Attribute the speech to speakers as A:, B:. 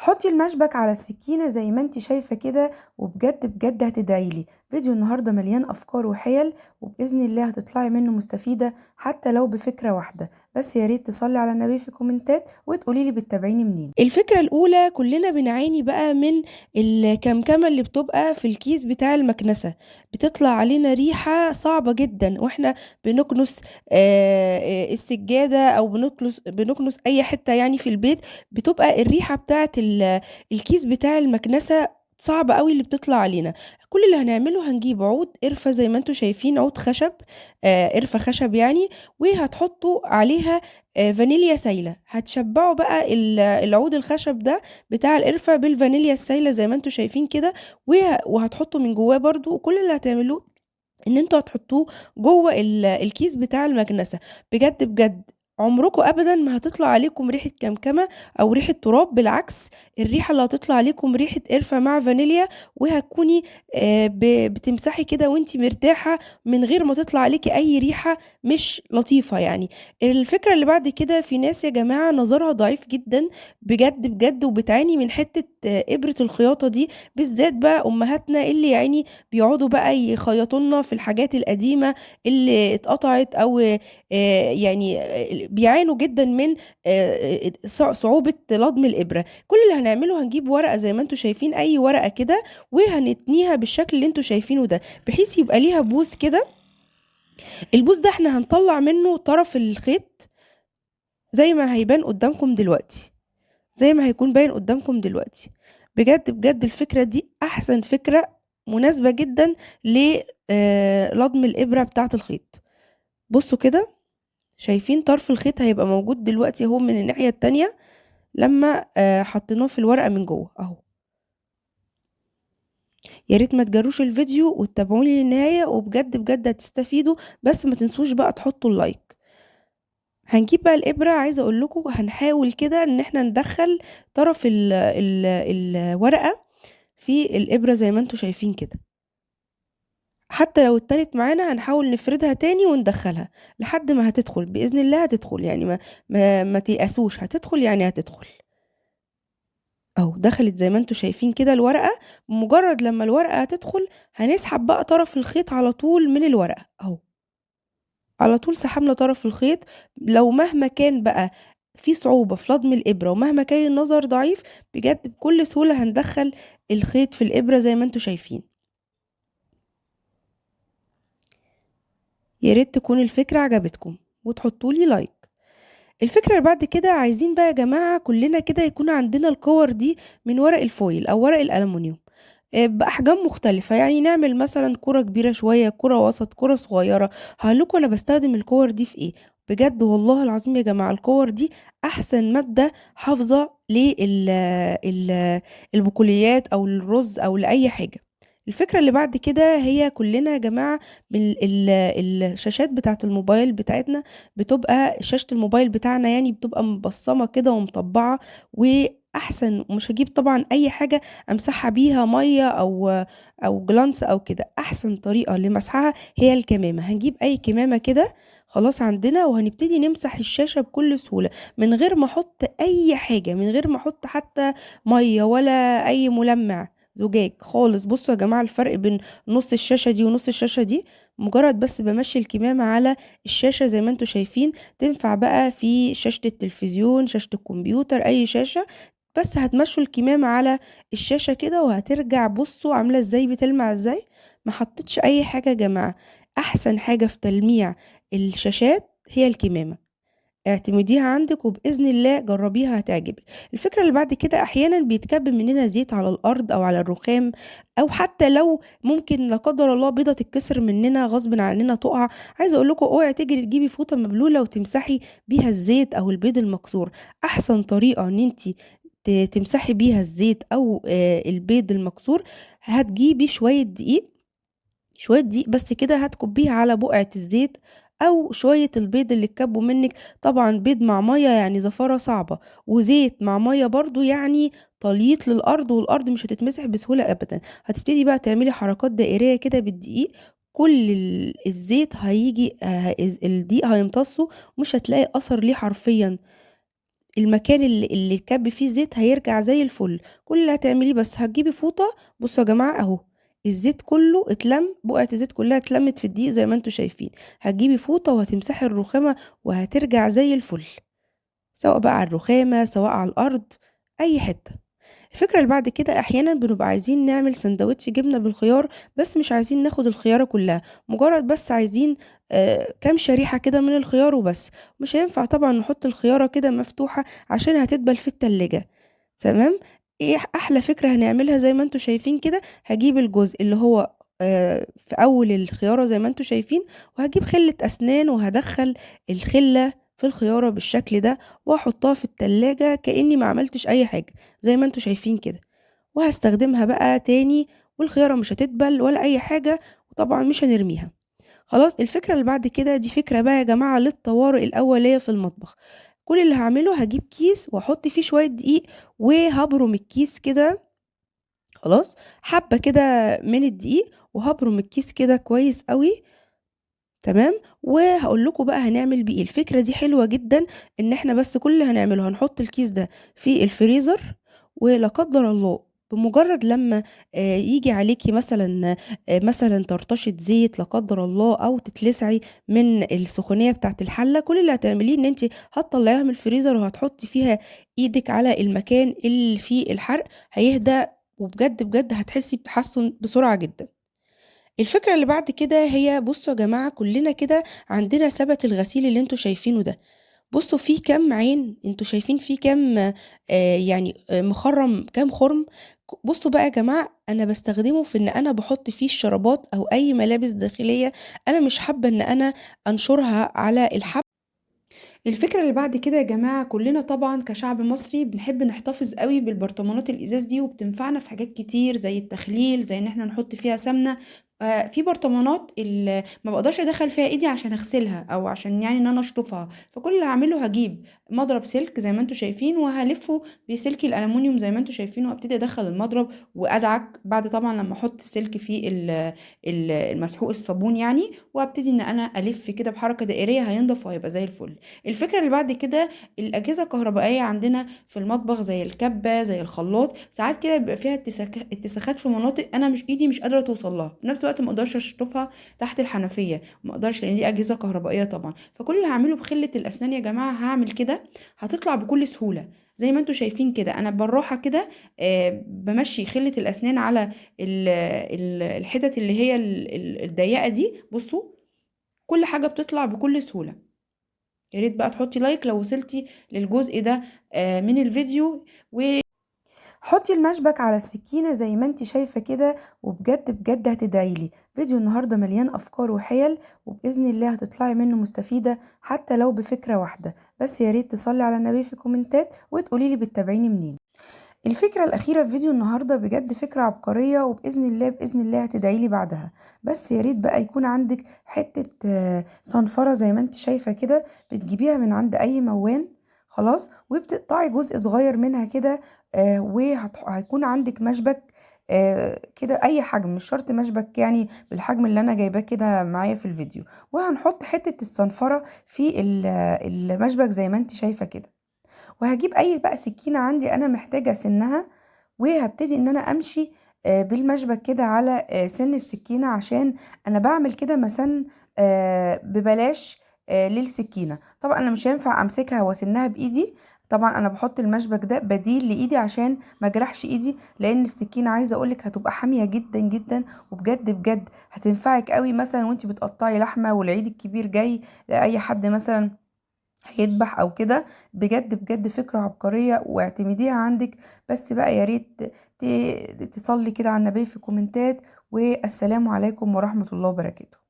A: حطي المشبك على السكينة زي ما انت شايفة كده، وبجد بجد هتدعيلي. فيديو النهاردة مليان أفكار وحيل، وبإذن الله هتطلعي منه مستفيدة حتى لو بفكرة واحدة بس. يا ريت تصلي على النبي في كومنتات وتقولي لي بتتابعيني منين. الفكرة الأولى، كلنا بنعاني بقى من الكمكمة اللي بتبقى في الكيس بتاع المكنسة، بتطلع علينا ريحة صعبة جدا واحنا بنكنس السجادة أو بنكنس أي حتة يعني في البيت، بتبقى الريحة بتاعت الكيس بتاع المكنسة صعبة قوي اللي بتطلع علينا. كل اللي هنعمله هنجيب عود قرفة زي ما انتوا شايفين، عود خشب، قرفة خشب يعني، وهتحطوا عليها فانيليا سايلة. هتشبعوا بقى العود الخشب ده بتاع القرفة بالفانيليا السايلة زي ما انتوا شايفين كده، وهتحطوا من جواه برضو. وكل اللي هتعملوه ان انتوا هتحطوه جوه الكيس بتاع المكنسة. بجد بجد عمركم ابدا ما هتطلع عليكم ريحة كمكمة او ريحة تراب، بالعكس الريحة اللي هتطلع عليكم ريحة قرفة مع فانيليا، وهتكوني بتمسحي كده وانتي مرتاحة من غير ما تطلع عليكي اي ريحة مش لطيفة يعني. الفكرة اللي بعد كده، في ناس يا جماعة نظرها ضعيف جدا بجد بجد، وبتعاني من حتة، إبرة الخياطة دي، بالذات بقى أمهاتنا اللي بيقعدوا بقى يخيطوا لنا في الحاجات القديمة اللي اتقطعت، أو، بيعانوا جدا من، صعوبة لضم الإبرة. كل اللي هنعمله هنجيب ورقة زي ما انتوا شايفين، أي ورقة كده، وهنتنيها بالشكل اللي انتوا شايفينه ده، بحيث يبقى ليها بوز كده. البوز ده احنا هنطلع منه طرف الخيط زي ما هيبان قدامكم دلوقتي، زي ما هيكون باين قدامكم دلوقتي. بجد بجد الفكرة دي أحسن فكرة، مناسبة جدا ل، لضم الإبرة بتاعة الخيط. بصوا كده، شايفين طرف الخيط هيبقى موجود دلوقتي اهو من الناحية التانية لما، حطيناه في الورقة من جوه اهو. يا ريت ما تجروش الفيديو وتتابعوني للنهاية، وبجد بجد هتستفيدوا. بس ما تنسوش بقى تحطوا اللايك. هنجيب بقى الإبرة، عايزة أقول لكم هنحاول كده إن إحنا ندخل طرف الورقة في الإبرة زي ما انتوا شايفين كده. حتى لو اتنت معانا هنحاول نفردها تاني وندخلها لحد ما هتدخل بإذن الله. هتدخل يعني، ما تيأسوش، هتدخل يعني هتدخل. اهو دخلت زي ما انتوا شايفين كده الورقة. مجرد لما الورقة هتدخل هنسحب بقى طرف الخيط على طول من الورقة اهو، على طول سحبنا طرف الخيط. لو مهما كان بقى في صعوبة في لضم الإبرة ومهما كان النظر ضعيف، بجد بكل سهولة هندخل الخيط في الإبرة زي ما انتوا شايفين. يا ريت تكون الفكرة عجبتكم وتحطوا لي لايك. الفكرة اللي بعد كده، عايزين بقى يا جماعة كلنا كده يكون عندنا الكور دي من ورق الفويل أو ورق الألمونيوم، بأحجام مختلفة. يعني نعمل مثلا كرة كبيرة شوية، كرة وسط، كرة صغيرة. هقول لكم أنا بستخدم الكور دي في إيه. بجد والله العظيم يا جماعة الكور دي أحسن مادة حافظة البقوليات أو الرز أو لأي حاجة. الفكرة اللي بعد كده هي كلنا يا جماعة الشاشات بتاعة الموبايل بتاعتنا بتبقى شاشة الموبايل بتاعنا يعني بتبقى مبصمة كده ومطبعة، وأحسن مش هجيب طبعا أي حاجة أمسحها بيها مية أو جلانس أو كده. أحسن طريقة لمسحها هي الكمامة. هنجيب أي كمامة كده خلاص عندنا، وهنبتدي نمسح الشاشة بكل سهولة من غير ما أحط أي حاجة، من غير ما أحط حتى مية ولا أي ملمع زجاج خالص. بصوا يا جماعة الفرق بين نص الشاشة دي ونص الشاشة دي، مجرد بس بمشي الكمامة على الشاشة زي ما انتوا شايفين. تنفع بقى في شاشة التلفزيون، شاشة الكمبيوتر، أي شاشة، بس هتمشوا الكمامة على الشاشة كده وهترجع. بصوا عاملة ازاي، بتلمع ازاي. ما حطيتش أي حاجة يا جماعة. أحسن حاجة في تلميع الشاشات هي الكمامة، اعتمديها عندك وبإذن الله جربيها هتعجبك. الفكرة اللي بعد كده، أحيانا بيتكب مننا زيت على الأرض أو على الرخام، أو حتى لو ممكن لا قدر الله بيضة تتكسر مننا غصب عننا تقع. عايزة أقول لكم اوعي تجري تجيبي فوطة مبلولة وتمسحي بيها الزيت أو البيض المكسور. أحسن طريقة إن انتي تمسحي بيها الزيت أو، البيض المكسور، هتجيبي شوية دقيق، شوية دقيق بس كده هتكبيها على بقعة الزيت أو شوية البيض اللي اتكبوا منك. طبعا بيض مع مية يعني زفارة صعبة، وزيت مع مية برضو يعني تليط للأرض، والأرض مش هتتمسح بسهولة أبدا. هتبتدي بقى تعملي حركات دائرية كده بالدقيق، كل الزيت هيجي، الدقيق هيمتصه ومش هتلاقي أثر ليه حرفيا. المكان اللي اتكب فيه الزيت هيرجع زي الفل. كل اللي هتعمليه بس هتجيبي فوطة، بصوا يا جماعة اهو الزيت كله اتلم، بقعة الزيت كلها اتلمت في الدقيق زي ما انتوا شايفين. هتجيبي فوطة وهتمسحي الرخامة وهترجع زي الفل، سواء بقى على الرخامة سواء على الأرض، أي حتة. الفكرة اللي بعد كده، أحيانا بنبقى عايزين نعمل سندوتش جبنة بالخيار، بس مش عايزين ناخد الخيارة كلها، مجرد بس عايزين كام شريحة كده من الخيار وبس. مش هينفع طبعا نحط الخيارة كده مفتوحة عشان هتدبل في التلاجة، تمام. ايه احلى فكرة هنعملها زي ما انتوا شايفين كده، هجيب الجزء اللي هو في اول الخيارة زي ما انتوا شايفين، وهجيب خلة اسنان وهدخل الخلة في الخيارة بالشكل ده، واحطها في التلاجة كأني ما عملتش اي حاجة زي ما انتوا شايفين كده، وهستخدمها بقى تاني، والخيارة مش هتدبل ولا اي حاجة، وطبعا مش هنرميها. خلاص. الفكرة اللي بعد كده دي فكرة بقى يا جماعة للطوارئ الأولية في المطبخ. كل اللي هعمله هجيب كيس واحط فيه شوية دقيق وهبرم الكيس كده، خلاص، حبة كده من الدقيق، وهبرم الكيس كده كويس قوي، تمام. وهقول لكم بقى هنعمل بيه ايه. الفكرة دي حلوة جدا، ان احنا بس كل اللي هنعمله هنحط الكيس ده في الفريزر، ولا قدر الله بمجرد لما يجي عليكي مثلا طرطشة زيت لا قدر الله، او تتلسعي من السخونية بتاعت الحلة، كل اللي هتعمليه ان انت هتطلعيها من الفريزر وهتحطي فيها ايدك على المكان اللي فيه الحرق، هيهدى، وبجد بجد هتحسي بتحسن بسرعة جدا. الفكرة اللي بعد كده هي، بصوا يا جماعة كلنا كده عندنا سبت الغسيل اللي انتوا شايفينه ده، بصوا فيه كام عين، انتوا شايفين فيه كام، مخرم، كام خرم. بصوا بقى يا جماعة أنا بستخدمه في إن أنا بحط فيه الشرابات أو أي ملابس داخلية أنا مش حابة إن أنا أنشرها على الحبل. الفكرة اللي بعد كده يا جماعة، كلنا طبعا كشعب مصري بنحب نحتفظ قوي بالبرطمانات الإزاز دي، وبتنفعنا في حاجات كتير زي التخليل، زي إن احنا نحط فيها سمنة. في برطمانات اللي ما بقدرش ادخل فيها ايدي عشان اغسلها او عشان ان انا اشطفها، فكل اللي هعمله هجيب مضرب سلك زي ما انتم شايفين، وهلفه بسلك الالومنيوم زي ما انتم شايفين، وابتدي ادخل المضرب وادعك بعد طبعا لما احط السلك في المسحوق الصابون وابتدي ان انا الف كده بحركه دائريه، هينضف وهيبقى زي الفل. الفكره اللي بعد كده، الاجهزه الكهربائيه عندنا في المطبخ زي الكبه زي الخلاط، ساعات كده بيبقى فيها اتساخات في مناطق انا مش ايدي مش قادره توصل لها، في نفس الوقت ما اقدرش اشطفها تحت الحنفيه، ما اقدرش لان دي اجهزه كهربائيه طبعا. فكل اللي هعمله بخله الاسنان يا جماعه، هعمل كده هتطلع بكل سهوله زي ما انتم شايفين كده. انا بالراحه كده، بمشي خله الاسنان على الحتت اللي هي الضيقه دي، بصوا كل حاجه بتطلع بكل سهوله. يا ريت بقى تحطي لايك لو وصلتي للجزء ده، من الفيديو، و
B: حطي المشبك على السكينة زي ما انت شايفة كده، وبجد بجد هتدعيلي. فيديو النهاردة مليان أفكار وحيل، وبإذن الله هتطلعي منه مستفيدة حتى لو بفكرة واحدة بس. يا ريت تصلي على النبي في كومنتات وتقولي لي بتتابعيني منين. الفكرة الأخيرة في فيديو النهاردة بجد فكرة عبقرية، وبإذن الله بإذن الله هتدعيلي بعدها. بس يا ريت بقى يكون عندك حتة، صنفرة زي ما انت شايفة كده، بتجيبيها من عند أي موان خلاص، وبتقطعي جزء صغير منها كده، وهيكون عندك مشبك، كده أي حجم، مش شرط مشبك بالحجم اللي أنا جايباه كده معايا في الفيديو. وهنحط حتة الصنفرة في المشبك زي ما انت شايفة كده، وهجيب أي بقى سكينة عندي أنا محتاجة سنها، وهبتدي إن أنا أمشي، بالمشبك كده على، سن السكينة، عشان أنا بعمل كده مسن، ببلاش، للسكينة. طبعا أنا مش هينفع أمسكها وأسنها بإيدي، طبعا أنا بحط المشبك ده بديل لإيدي عشان ما أجرحش إيدي، لأن السكينة عايزة أقولك هتبقى حامية جدا جدا، وبجد بجد هتنفعك قوي مثلا وانت بتقطعي لحمة والعيد الكبير جاي لأي حد مثلا هيذبح او كده. بجد بجد فكرة عبقرية واعتمديها عندك. بس بقى يا ريت تصلي كده على النبي في الكومنتات، والسلام عليكم ورحمة الله وبركاته.